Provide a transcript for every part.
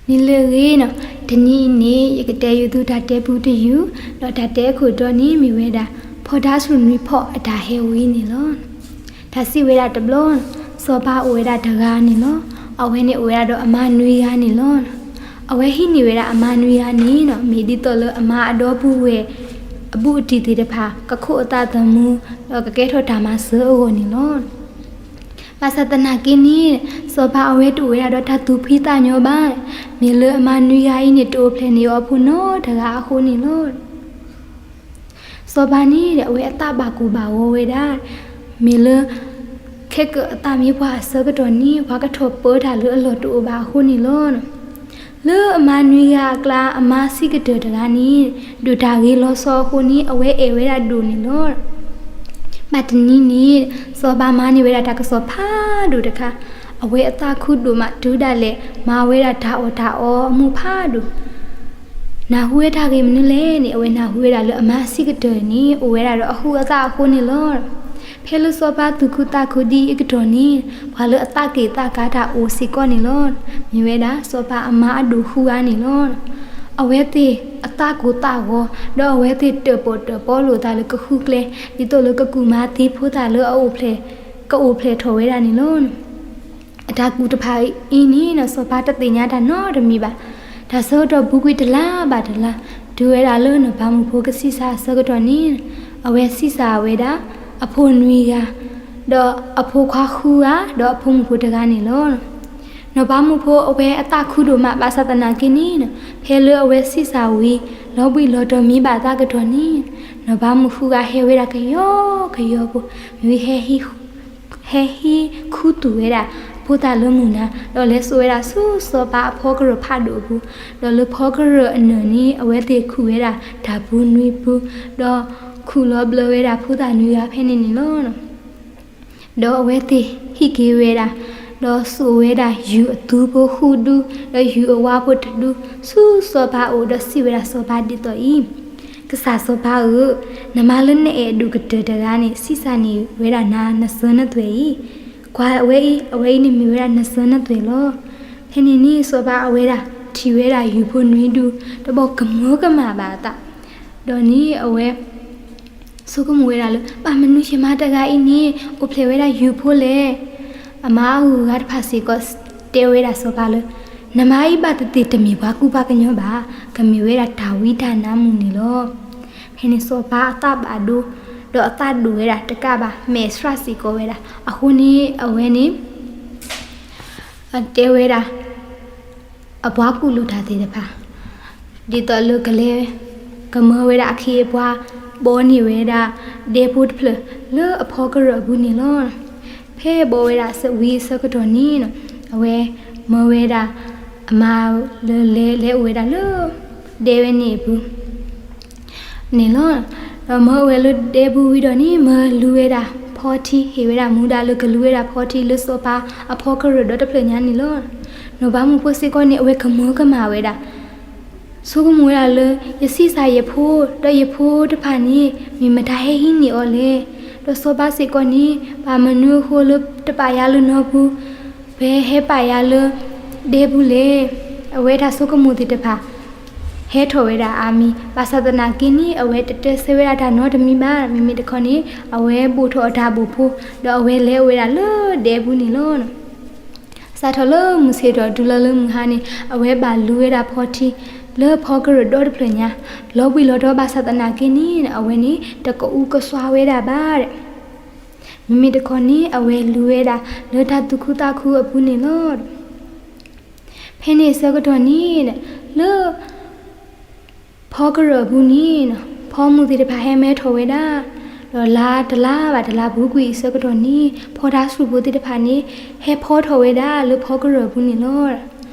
နံၤလၢအဂ့ၤန့ၣ်, တနံၤအံၤန့ၣ် ယကတဲယုာ်သုတၢ်တဲပူတယုာ်, ဒီးတၢ်တဲအခိၣ်တီန့ၣ်မ့ၢ်ဝဲဒၣ် ဖီတၤဆူၣ်နွံဖီအတၢ်ဟဲဝံၤန့ၣ်လီၤ. တၢ်စံးဝဲဒၣ်တဘျီ, စီၤပၤအိၣ်ဝဲဒၣ်တဂၤန့ၣ်လီၤ. အဝဲန့ၣ်အိၣ်ဝဲဒၣ်ဒီးအမါနွံဂၤန့ၣ်လီၤ. အဝဲဟံးန့ၢ်ဝဲဒၣ်အမါနွံဂၤန့ၣ် မ့ၢ်ဒ်သိးလၢအမါအဒီပုၢ်ဝဲၢ် အဘူးအတံၢ်သ့ၣ်တဖၣ် ကခိးအသးသမူ ဒီးကကဲထီၣ်တၢ်မၤစၢၤအဂီၢ်န့ၣ်လီၤ. ဘၣ်ဆၣ်သနာ်က့န့ၣ်, စီၤပၤအဝဲတအိၣ်ဝဲဒၣ်ဒီးတၢ်သူၣ်ဖှံသးညီဘၣ်. မ့ၢ်လၢအမါနွံဂၤအံၤန့ၣ် တအိၣ်ဖျဲၣ်န့ၢ်အီၤဖိနီတဂၤအဃိန့ၣ်လီၤ. စီၤပၤန့ၣ် အဝဲအသးဘၣ်ကိၢ်ဘၣ်ဂီၤဝဲဒၣ်, မ့ၢ်လၢ ခဲကၢအသးမ့ၢ်ပှၤအဆၢကတီၢ်န့ၣ် ပှၤကထီၣ်ပၢတၢ်လၢအလီၢ်တအိၣ်ဘၣ်အဃိန့ၣ်လီၤ. လၢအမါနွံဂၤအကျါ အမါဆံးကတၢၢ်တဂၤန့ၣ် ဒိၣ်တၢ်ဂ့ၤလီၤဆီအဃိန့ၣ် အဝဲအဲၣ်ဝဲဒၣ်ဒိၣ်န့ၣ်လီၤ. ဘၣ်တနံၤန့ၣ် စီၤပၤမၤန့ၢ်ဝဲဒၣ်တၢ်ကစီၣ်ဖးဒိၣ်တခါ, အဝဲအသးခုဒိၣ်မးတုၤဒၣ်လဲာ် မၤဝဲဒၣ်တၢ်အီၣ်တၢ်အီအမူးဖးဒိၣ် နၢ်ဟူဝဲတၢ်ဂ့ၢ်မနုၤလဲၣ်န့ၣ် အဝဲနၢ်ဟူဝဲဒၣ်လၢအမါဆံးကတၢၢ်န့ၣ် အိၣ်ဝဲဒၣ်ဒီးအဃုအသးအဃိန့ၣ်လီၤ. ဖဲလၢစီၤပၤသူၣ်ခုသးခုဒ်အံၤအကတီၢ်န့ၣ် ပှၤလၢအသးက့ၣ်သးကါတၢ်အိၣ်စ့ၢ်ကီးန့ၣ်လီၤ. မ့ၢ်ဝဲဒၣ်စီၤပၤအမါအဒိၣ်ဃုဂၤန့ၣ်လီၤ. အဝဲသ့ၣ်အသးကိၢ်သးဂီၤ ဒီးအဝဲသ့ၣ်တၢၣ်ပီၣ်တၢၣ်ပီလိာ်သးလၢကဃုကျဲ ဒ်သိးလၢကကူၣ်မၤသံဖိသၣ်လၢအအိၣ်ဖျဲၣ် ကအိၣ်ဖျဲၣ်ထီၣ်ဝဲဒၣ်န့ၣ်လီၤ. အတၢ်ကူၣ်တဖၣ်အံၤန့ၣ် စီၤပၤတသ့ၣ်ညါတၢ်နီတမံၤဘၣ်. တၢ်ဆၢကတီၢ်ပူၤကွံာ်တလါဘၣ်တလါ, တုၤဝဲဒၣ်လၢနီၢ်ပၤမုၣ်ဖိကဆံးစၢ်အဆၢကတီၢ်န့ၣ် အဝဲဆံးစၢ်ဝဲဒၣ် အဖိနွံဂၤ ဒီးအဖိခွါဃုဂၤ ဒီးအဖိမုၣ်ဖိတဂၤန့ၣ်လီၤ. နီၢ်ပၤမုၣ်ဖိအဝဲအသးခုဒိၣ်မး ဘၣ်ဆၣ်သနာ်က့န့ၣ် ဖဲလၢအဝဲဆံးစၢ်ဝံၤ လီၤဘှံးလီၤတီၤမံဘၣ်သးကတီၢ်န့ၣ် နီၢ်ပၤမုၣ်ဃုဂၤဟဲဝဲဒၣ်ကယီကယီဖိ, မ့ၢ်ဝံၤ ဟဲဟံးခူသူၣ်ဝဲဒၣ် ဖိသၣ်လၢမုၢ်နၤ ဒီးလဲၤစိာ်ဝဲဒၣ်ဆူစီၤပၤအဖီကရၢၢ်ဖးဒိၣ်အပူၤ, ဒီးလၢဖီကရၢၢ်အနၢၣ်န့ၣ် အဝဲသ့ၣ်ခူၣ်ဝဲဒၣ်တၢ်ပူၤနွံပူၤ, ဒီးခူၣ်လီၤဘျၢဝဲဒၣ်ဖိသၣ်နွံဂၤဖဲန့ၣ်န့ၣ်လီၤ. ဒီးအဝဲသ့ၣ်ဟံးက့ၤဝဲဒၣ်, ဒီးစိာ်ဝဲဒၣ်ယုၢ်အသူဖိဃုဒူ, ဒီးယုၢ်အဝါဖိတဒူ, ဆူစီၤပၤအအိၣ်ဒီးစံးဝဲဒၣ်စီၤပၤဒ်သိးအံၤ, ကစၢ်စီၤပၤဧၢ, နမါလၢနအဲၣ်အဒိၣ်ကတၢၢ်တဂၤန့ၣ် ဆံးစၢ်န့ၢ်ဝဲဒၣ်နၤနစၢၤနသွဲၣ်အံၤ, ကွၢ်ဝဲအံၤ, အဝဲအံၤန့ၣ်မ့ၢ်ဝဲဒၣ်နစၢၤနသွဲၣ်လီၤ. ဖဲန့ၣ်န့ၣ် စီၤပၤအဝဲဒၣ်ထံၣ်ဝဲဒၣ်ယုၢ်ဖိနွံဒူ, တဘၣ်ကမၢကမၣ်ဘၣ်အသး, ဒီးန့ၣ်အဝဲ ဆိကမိၣ်ဝဲဒၣ်လၢ ဘၣ်မနုၤယမါတဂၤအံၤန့ၣ် အိၣ်ဖျဲၣ်ဝဲဒၣ်ယုၢ်ဖိလဲၣ်. အမါအဂုၤအဂၤတဖၣ်စ့ၢ်ကီးတဲဝဲဒၣ်စီၤပၤလၢ နမါအံၤဘၣ်သ့ၣ်သ့ၣ်တမ့ၢ်ပှၤကူပှၤကညီဘၣ်, ကမ့ၢ်ဝဲဒၣ်တၢ်ဝံတၢ်နါမုၣ်န့ၣ်လီၤ. ဖဲန့ၣ်စီၤပၤအသးဘၣ်ဒိ, ဒီးအသးဒိၣ်ဝဲဒၣ်တကးဘၣ် မဲာ်ဆှးစ့ၢ်ကီးဝဲဒၣ်, အဃိန့ၣ်အဝဲန့ၣ် တဲဝဲဒၣ် အပှၤကူၣ်လိာ်တၢ်သ့ၣ်တဖၣ် ဒ်သိးလၢကလဲၤကမၢဝဲဒၣ်အခ့အပှၤ ဘီန့ၢ်ဝဲဒၣ်ဒဲဖိတဖျၢၣ်လၢအဖီကရၢၢ်အပူၤန့ၣ်လီၤ. ဖဲဘီဝဲဒၣ်ဝံၤအဆၢကတီၢ်န့ၣ် အဝဲမၢဝဲဒၣ်အမါလၢလဲၤလဲၤအိၣ်ဝဲဒၣ်လၢ ဒဲဝဲန့ၣ်အပူၤ န့ၣ်လီၤ. ဒီးမၢဝဲလၢဒဲပူၤဝံၤဒီးန့ၣ် မၢလူဝဲဒၣ်ဖီထံ ဟ့ၣ်ဝဲဒၣ်မူဒါလၢကလူဝဲဒၣ်ဖီထံလၢစီၤပၤအဖီကရၢၢ်ဒီတဖျၢၣ်ညါန့ၣ်လီၤ. နီၢ်ပၤမုၣ်ဖိစ့ၢ်ကီးန့ၣ် အဝဲကမၢကမၣ်ဝဲဒၣ် ဆိကမိၣ်ဝဲဒၣ်လၢ ယဆံးစၢ်ယဖိ ဒီးယဖိတဖၣ်န့ၣ် မ့ၢ်မတၤဟဲဟံးန့ၢ်အီၤလဲၣ်. ဒီးစီၤပၤစ့ၢ်ကီးန့ၣ် ဘၣ်မနုၤအဃိလၢတပာ်ယၤလၢနီပူၤ ဖဲဟဲပာ်ယၤလၢဒဲပူၤလဲၣ်. အဝဲတၢ်ဆိကမိၣ်သ့ၣ်တဖၣ် ဟဲထီၣ်ဝဲဒၣ်အါမံၤ, ဘၣ်ဆၣ်သနာ်က့န့ၣ် အဝဲတတဲဆၢဝဲဒၣ်တၢ်နီတမံၤဘၣ်. မ့မ့ၢ်တခီန့ၣ် အဝဲဘိၣ်ထီၣ်အတၢ်ဘိၣ်ဖိ ဒီးအဝဲလဲၤအိၣ်ဝဲဒၣ်လၢဒဲပူၤန့ၣ်လီၤ. စးထီၣ်လၢမုၢ်ဆ့ၣ်ထီၣ်တုၤလီၤလၢမုၢ်ဟါန့ၣ် အဝဲဘၣ်လူဝဲဒၣ်ဖီထံ လၢဖီကရၢၢ်ဒီတဖျၢၣ်ညါ, လီၤဘှံးလီၤတီၤဘၣ်ဆၣ်သနာ်က့န့ၣ် အဝဲန့ၣ် တကအူကစွါဝဲဒၣ်ဘၣ်. မ့မ့ၢ်တခီန့ၣ် အဝဲလူဝဲဒၣ်လၢတၢ်သူၣ်ခုသးခုအပူၤန့ၣ်လီၤ. ဖဲန့ၣ်အဆၢကတီၢ်န့ၣ် လၢ ဖီကရၢၢ်အပူၤန့ၣ် ဖီမုၢ်သ့ၣ်တဖၣ်ဟဲမဲထီၣ်ဝဲဒၣ်, ဒီးလါတလါဘၣ်တလါပူၤကွံာ်အဆၢကတီၢ်န့ၣ် ဖီတၤဆှုၣ်ဖိသ့ၣ်တဖၣ်န့ၣ် ဟဲဖီထီၣ်ဝဲဒၣ်လၢဖီကရၢၢ်အပူၤန့ၣ်လီၤ.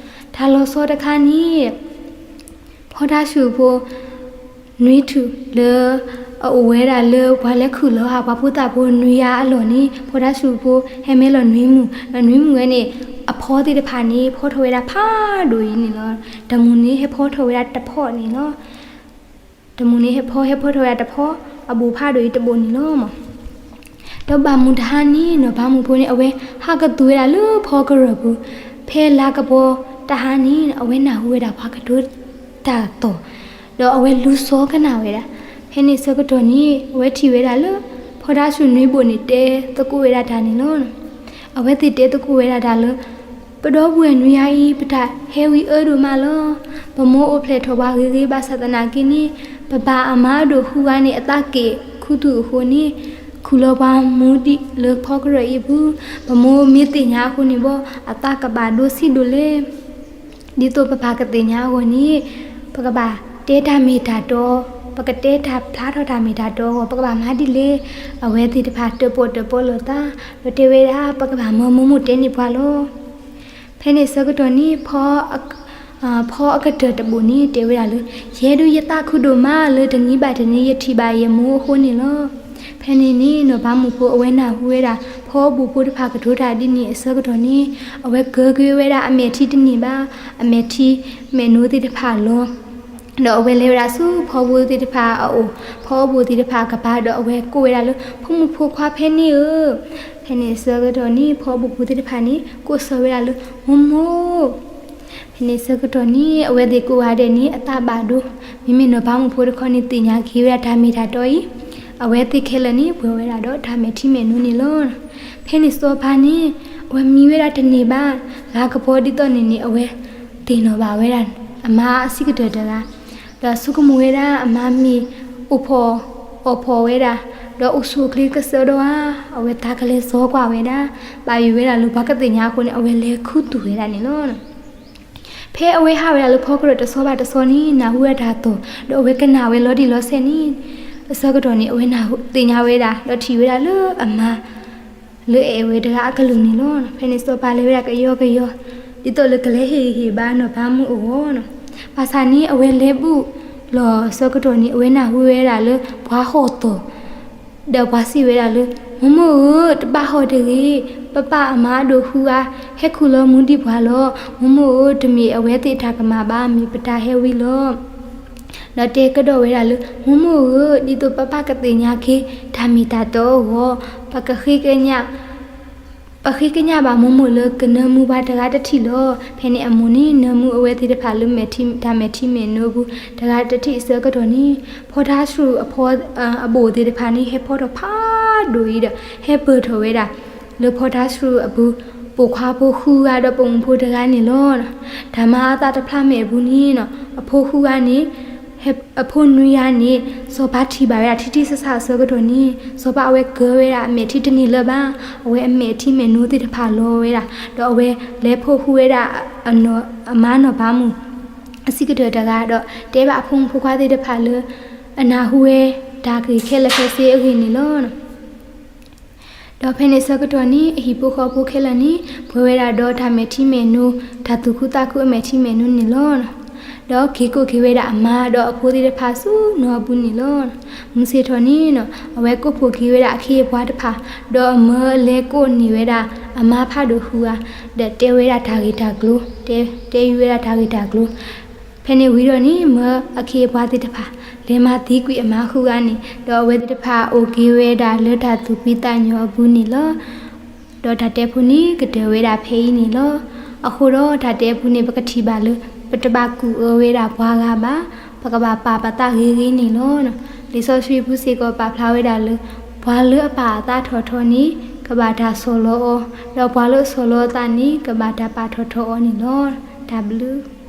တၢ်လီၤဆီတခါန့ၣ် ဖီတၤဆှုၣ်ဖိ နွံထူၣ်လၢ အအိၣ်ဝဲဒၣ်လၢပှၤလဲၤခုၣ်လီၤဟးပှၤဖိသၣ်ဖိနွံဂၤအလီၢ်န့ၣ် ဖီတၤဆှုၣ်ဖိဟဲမဲလီၤနွံမုၢ်, ဒီးနွံမုၢ်ဝဲန့ၣ် အဖီသ့ၣ်တဖၣ်န့ၣ် ဖီထီၣ်ဝဲဒၣ်ဖးဒိၣ်အံၤန့ၣ်လီၤ. တမုၢ်န့ၣ်ဟဲဖီထီၣ်ဝဲဒၣ်တဖီန့ၣ်လီၤ. တမုၢ်န့ၣ်ဟဲဖီ ဟဲဖီထီၣ်ဝဲဒၣ်တဖီ, အဘိၣ်ဖးဒိၣ်အံၤတဘိၣ်န့ၣ်လီၤမး. ဒီးဘၣ်မုၢ်တဟါန့ၣ် နီၢ်ပၤမုၣ်ဖိန့ၣ် အဝဲဟးကသူဝဲဒၣ်လၢဖီကရၢၢ်ပူၤ, ဖဲလါကပီၤ တဟါန့ၣ် အဝဲနၢ်ဟူဝဲဒၣ်ပှၤကတိၤတၢ်သီၣ်, ဒီးအဝဲလူၤစိကနၣ်ဝဲဒၣ်. ဖဲန့ၣ်ဆၢကတီၢ်န့ၣ် အဝဲထံၣ်ဝဲဒၣ်လၢ ဖီတၤဆှုၣ်နွံဘိၣ်န့ၣ် တဲသကိးဝဲဒၣ်တၢ်န့ၣ်လီၤ. အဝဲသ့ၣ်တဲသကိးဝဲဒၣ်တၢ်လၢ ပဒီပုၢ်ဝဲၢ်နွံဂၤအံၤ ပတၢ်ဟဲဝံအၢဒိၣ်မးလီၤ. ပမိၢ်အိၣ်ဖျဲၣ်ထီၣ်ပှၤဂ့ၤဂ့ၤ ဘၣ်ဆၣ်သနာ်က့န့ၣ် ပပၢ်အမါအဒိၣ်ဃုဂၤန့ၣ် အသးက့ၣ်ခူသူၣ်အဃိန့ၣ် ခူၣ်လီၤပှၤမူဒံးလၢဖီကရၢၢ်အံၤအပူၤ, ပမိၢ်မ့ၢ်သ့ၣ်ညါအဃိန့ၣ်ဘၣ် အသးကဘၣ်ဒိဆံးဒိၣ်လဲၣ်. ဒ်သိးပပၢ်ကသ့ၣ်ညါအဂီၢ်န့ၣ် ပကဘၣ်တဲတၢ်မ့ၢ်တၢ်တီ, ပကတဲတၢ်ဖျါထီၣ်တၢ်မ့ၢ်တၢ်တီအဂီၢ် ပကဘၣ်မၤဒ်လဲၣ်. အဝဲသ့ၣ်တဖၣ်တၢၣ်ပီၣ်တၢၣ်ပီလိာ်သး ဒီးတဲဝဲဒၣ် ပကဘၣ်မၢမိၢ်မိၢ်တဲန့ၢ်ပှၤလီၤ. ဖဲန့ၣ်ဆၢကတီၢ်န့ၣ် ဖီအကတၢၢ်တဘိၣ်န့ၣ် တဲဝဲဒၣ်လၢ ယဲဒၣ်ယသးခုဒိၣ်မးလၢတနံၤဘၣ်တနံၤ ယထံၣ်ဘၣ်ယမိၢ်အဃိန့ၣ်လီၤ. ဖဲန့ၣ်န့ၣ် နီၢ်ပၤမုၣ်ဖိအဝဲနၢ်ဟူဝဲဒၣ် ဖီအဘိၣ်ဖိတဖၣ်ကတိၤတၢ်ဒ်န့ၣ်အဆၢကတီၢ်န့ၣ် အဝဲကၢၤက့ၤဝဲဒၣ်အမဲာ်ထံတန့ၢ်ဘၣ် အမဲာ်ထံမဲာ်နိသ့ၣ်တဖၣ်လီၤ. ဒီးအဝဲလဲၤဝဲဒၣ်ဆူဖီဘိသ့ၣ်တဖၣ်အအိၣ်, ဖီအဘိၣ်သ့ၣ်တဖၣ်အကပၤ ဒီးအဝဲကိးဝဲဒၣ်လၢ ဖိမုၣ်ဖိခွါဖဲန့ၣ်ဧၢ. ဖဲန့ၣ်ဆၢကတီၢ်န့ၣ် ဖီအဘိၣ်ဖိသ့ၣ်တဖၣ်န့ၣ် ကိးဆၢဝဲဒၣ်လၢ မိၢ်မိၢ် ဖဲန့ၣ်ဆၢကတီၢ်န့ၣ် အဝဲသ့ၣ်ကိးဂၤဒဲးန့ၣ် အသးဘၣ်ဒိ, မ့မ့ၢ်နီၢ်ပၤမုၣ်ဖိတခီန့ၣ် သ့ၣ်ညါက့ၤဝဲဒၣ်တၢ်မ့ၢ်တၢ်တီအံၤ, အဝဲသ့ၣ်ခဲလၢာ်န့ၣ် ပှဲၤဝဲဒၣ်ဒီးတၢ်မဲာ်ထံမဲာ်နိန့ၣ်လီၤ. ဖဲန့ၣ်စီၤပၤန့ၣ် အဝဲမံဝဲဒၣ်တန့ၢ်ဘၣ်, လါကပီၤဒ်သိးန့ၣ်န့ၣ် အဝဲသ့ၣ်နီၣ်ဘၣ်ဝဲဒၣ် အမါအဆံးကတၢၢ်တဂၤ, ဒီးဆိကမိၣ်ဝဲဒၣ်အမါမ့ၢ်အိၣ်ဖှီၣ်အီၣ်ဖှီၣ်ဝဲဒၣ်, ဒီးအိၣ်ဆူၣ်အိၣ်ချ့ကစၢဒီဧါ, အဝဲသးကလဲၤစီကွၢ်ဝဲဒၣ်, ဘၣ်ယိၣ်ဝဲဒၣ်လၢပှၤကသ့ၣ်ညါအဃိန့ၣ် အဝဲလဲၤခူသူၣ်ဝဲဒၣ်န့ၣ်လီၤ. ဖဲအဝဲဟးဝဲဒၣ်လၢဖီကရၢၢ်တဆီဘၣ်တဆီန့ၣ် နၢ်ဟူဝဲတၢ်သီၣ် ဒီးအဝဲကနၣ်ဝဲလီၤတံၢ်လီၤဆဲးန့ၣ် အဆၢကတီၢ်န့ၣ် အဝဲသ့ၣ်ညါဝဲဒၣ် ဒီးထံၣ်ဝဲဒၣ်လၢအမါ လၢအအဲၣ်ဝဲတဂၤအကလုၢ်န့ၣ်လီၤ. ဖဲန့ၣ်စီၤပၤလဲၤဝဲဒၣ်ကယီကယီ ဒ်သိးလၢကလဲၤဟ့ၣ်ဂံၢ်ဟ့ၣ်ဘါနီၢ်ပၤမုၣ်အဂီၢ်န့ၣ်, ဘၣ်ဆၣ်န့ၣ် အဝဲလဲၤဘူးလီၤဆၢကတီၢ်န့ၣ် အဝဲနၢ်ဟူဝဲဒၣ်လၢပှၤဟီၣ်သီၣ် ဒီးပှၤစံးဝဲဒၣ်လၢ မိၢ်မိၢ်ဧၢ, တဘၣ်ဟီၣ်တဂ့ၤ, ပပၢ်အမါအဒိၣ်ဃုဂၤ ဟဲခူၣ်လီၤမူဒံးပှၤလီၤ. မိၢ်မိၢ်ဧၢ, တမ့ၢ်အဝဲသ့ၣ်တၢ်ကမၣ်ဘၣ်, မ့ၢ်ပတၢ်ဟဲဝံလီၤ. ဒီးတဲကဒီးဝဲဒၣ်လၢ မိၢ်မိၢ်ဧၢ, ဒ်သိးပပၢ်ကသ့ၣ်ညါက့ၤ တၢ်မ့ၢ်တၢ်တီအဂီၢ်, ပကဃ့ကညး ပဃ့ကညးဘၣ်မိၢ်မိၢ်လၢကနၢမူပှၤတဂၤတထံၣ်လီၤ. ဖဲန့ၣ်အမိၢ်န့ၣ် နၢမူအဝဲသ့ၣ်တဖၣ်လၢမဲာ်ထံ တၢ်မဲာ်ထံမဲာ်နိအပူၤ တဂၤတထံၣ်အဆၢကတီၢ်န့ၣ် ဖီတၤဆှုၣ်အဖိ အဘိၣ်သ့ၣ်တဖၣ်န့ၣ် ဟဲဖီထီၣ်ဖးဒိၣ်အံၤဒီး ဟဲပၢၢ်ထီၣ်ဝဲဒၣ် လၢဖီတၤဆှုၣ်အပူၤ ပိာ်ခွါဖိဃုဂၤဒီးပိာ်မုၣ်ဖိတဂၤန့ၣ်လီၤ. တၢ်မၤအသးတဖျါမဲာ်အပူၤန့ၣ် အဖိဃုဂၤန့ၣ် အဖိနွံဂၤန့ၣ် စီၤပၤထံၣ်ဘၣ်ဝဲဒၣ်ထံထံဆးဆးအဆၢကတီၢ်န့ၣ် စီၤပၤအဝဲကၢၤဝဲဒၣ်အမဲာ်ထံတန့ၢ်လၢၤဘၣ်. အဝဲအမဲာ်ထံမဲာ်နိသ့ၣ်တဖၣ်လီၤဝဲဒၣ် ဒီးအဝဲလဲၤဖိဃုဝဲဒၣ် အမါနီၢ်ပၤမုၣ် အဆံးကတၢၢ်တဂၤ ဒီးတဲဘၣ်အဖိမုၣ်ဖိခွါသ့ၣ်တဖၣ်လၢ အနၢ်ဟူဝဲတၢ်ဂ့ၢ်ခဲလၢာ်ခဲဆ့အဂ့ၢ်န့ၣ်လီၤ. ဒီးဖဲန့ၣ်ဆၢကတီၢ်န့ၣ် အဟံၣ်ဖိဃီဖိခဲလၢာ်န့ၣ် ပှဲၤဝဲဒၣ်ဒီးတၢ်မဲာ်ထံမဲာ်နိ တၢ်သူၣ်ခုသးခုအမဲာ်ထံမဲာ်နိန့ၣ်လီၤ. ဒီးက့ၤကိးက့ၤဝဲဒၣ်အမါဒီးအဖိသ့ၣ်တဖၣ်ဆူနီၤအပူၤန့ၣ်လီၤ. မုၢ်ဆ့ၣ်ထီၣ်န့ၣ် အဝဲကိးဖှိၣ်က့ၤဝဲဒၣ်အခ့အပှၤတဖၣ် ဒီးအမၢလဲၤကိးန့ၢ်ဝဲဒၣ်အမါဖးဒိၣ်ဃုဂၤ ဒီးတဲဝဲဒၣ်တၢ်ဂ့ၢ်တၢ်ကျိၤ တဲ တဲဝဲဒၣ်တၢ်ဂ့ၢ်တၢ်ကျိၤ ဖဲန့ၣ်ဝံၤဒီးန့ၣ် မၢအခ့အပှၤသ့ၣ်တဖၣ် လဲၤမၤသံကွံာ်အမါဃုဂၤန့ၣ် ဒီးအဝဲသ့ၣ်တဖၣ်အိၣ်က့ၤဝဲဒၣ်လၢတၢ်သူၣ်ဖှံသးညီအပူၤန့ၣ်လီၤ. ဒီးတၢ်တဲဖိန့ၣ်ကတၢၢ်ဝဲဒၣ်ဖဲအံၤန့ၣ်လီၤ. အဃိဒီးတၢ်တဲအပူၤန့ၣ် ပကထံၣ်ဘၣ်လၢ ပတဘၣ်ကူၣ်အၢဝဲဒၣ်ပှၤဂၤဘၣ်, ပကဘၣ်ပာ်ပသးဂ့ၤဂ့ၤန့ၣ်လီၤ. လံာ်စီဆှံပူၤစ့ၢ်ကီးပာ်ဖျါဝဲဒၣ်လၢ ပှၤလၢအပာ်အသးထီၣ်ထီန့ၣ် ကဘၣ်တၢ်ဆီၣ်လီၤအီၤ, ဒီးပှၤလၢအဆီၣ်လီၤအသးန့ၣ် ကဘၣ်တၢ်ပာ်ထီၣ်ထီအီၤန့ၣ်လီၤ. တၢ်ဘျုး